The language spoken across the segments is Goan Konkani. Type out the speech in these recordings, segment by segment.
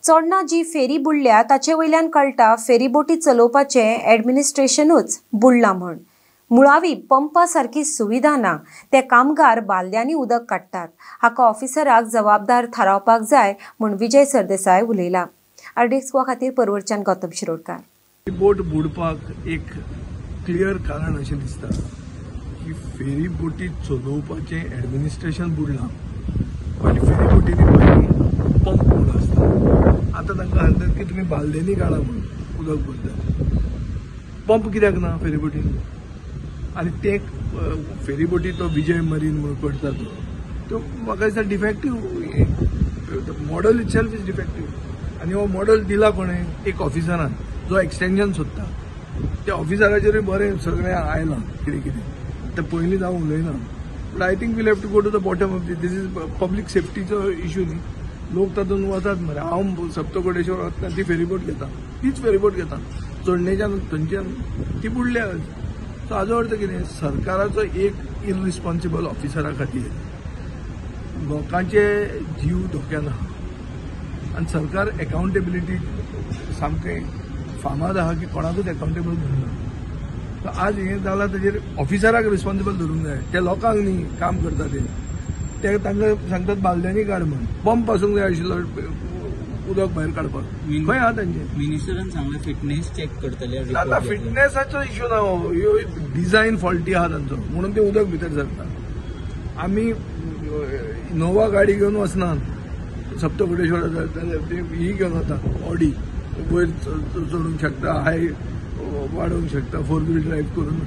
चोडणा जी फेरी बुडल्या ताचे वयल्यान कळटा फेरीबोटी चलोवपाचें ॲडमिनिस्ट्रेशनूच बुडलां म्हूण. मुळावी पंपा सारकी सुविधा ना, ते कामगार बालद्यांनी उदक काडटात. हाका ऑफिसराक जबाबदार थारावपाक जाय म्हूण विजय सरदेसाय उलयला. आरडीएक्स गोवा खातीर परवरच्यान गौतम शिरोडकार. बोट बुडपाक एक क्लियर कारण अशें दिसता की फेरी बोटी चलोवपाचें ॲडमिनिस्ट्रेशन बुडलां आनी फेरी बोटींनी पयलीं पंप म्हूण आसता. आतां तांकां सांगतात की तुमी बालदेनी काडा म्हणून उदक भरतात. पंप कित्याक ना फेरी बोटींनी? आनी ते फेरी बोटी तो विजय मरीन म्हणून करता तो म्हाका दिसता defective, model itself is defective. आनी हो मॉडल दिला कोणें? एक ऑफिसरान जो एक्सटेंशन सोदता. त्या ऑफिसराचेरूय बरें सगळें आयलां कितें कितें, ते पयलींच हांव उलयना. But I think we'll have to go to the bottom of this. This is public सेफ्टीचो issue न्ही, लोक तातूंत वतात मरे. हांव सप्तकोटेश्वर वतना ती फेरीबोट घेता, तीच फेरीबोट घेता चोडणेच्यान, थंयच्यान ती बुडल्या. सो हाजो अर्थ कितें, सरकाराचो एक इररिस्पॉन्सिबल ऑफिसरा खातीर लोकांचे जीव धोक्यान आहा आनी सरकार एकाउंटेबिलिटी सामकें फामाद आहा की कोणाकूच एकाउंटेबल धरना. सो आज हें जालां ताजेर ऑफिसराक रिस्पॉन्सिबल धरूंक जाय, ते लोकांक न्ही काम करता ते तांकां सांगतात बालद्यांनी काड म्हूण. पंप आसूंक जाय आशिल्लो उदक भायर काडपाक, खंय आहा तांचें? मिनिस्टरान सांगलें फिटनेस चॅक करतले. ना, फिटनेसाचो इश्यू ना, हो डिझायन फॉल्टी आहा तांचो म्हणून ते उदक भितर सरता. आमी इनोवा गाडी घेवन वचनात सप्तकोटेश्वर जाल्यार ही घेवन वता ऑडी, वयर चडूंक शकता, हाय वाडोवंक शकता फोर व्हील ड्रायव्ह करून,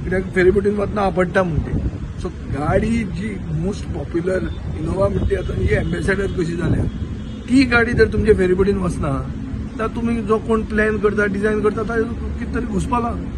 कित्याक फेरीबोटीन वतना आपडटा म्हूण ती. सो गाडी जी मोस्ट पॉप्युलर इनोवा म्हणटा ती आतां ही एम्बेसेडर कशी जाल्या, ती गाडी जर तुमचे फेरीबोटीन वचना तर तुमी जो कोण प्लॅन करता, डिझायन करता, ताका कितें तरी घुसपाला.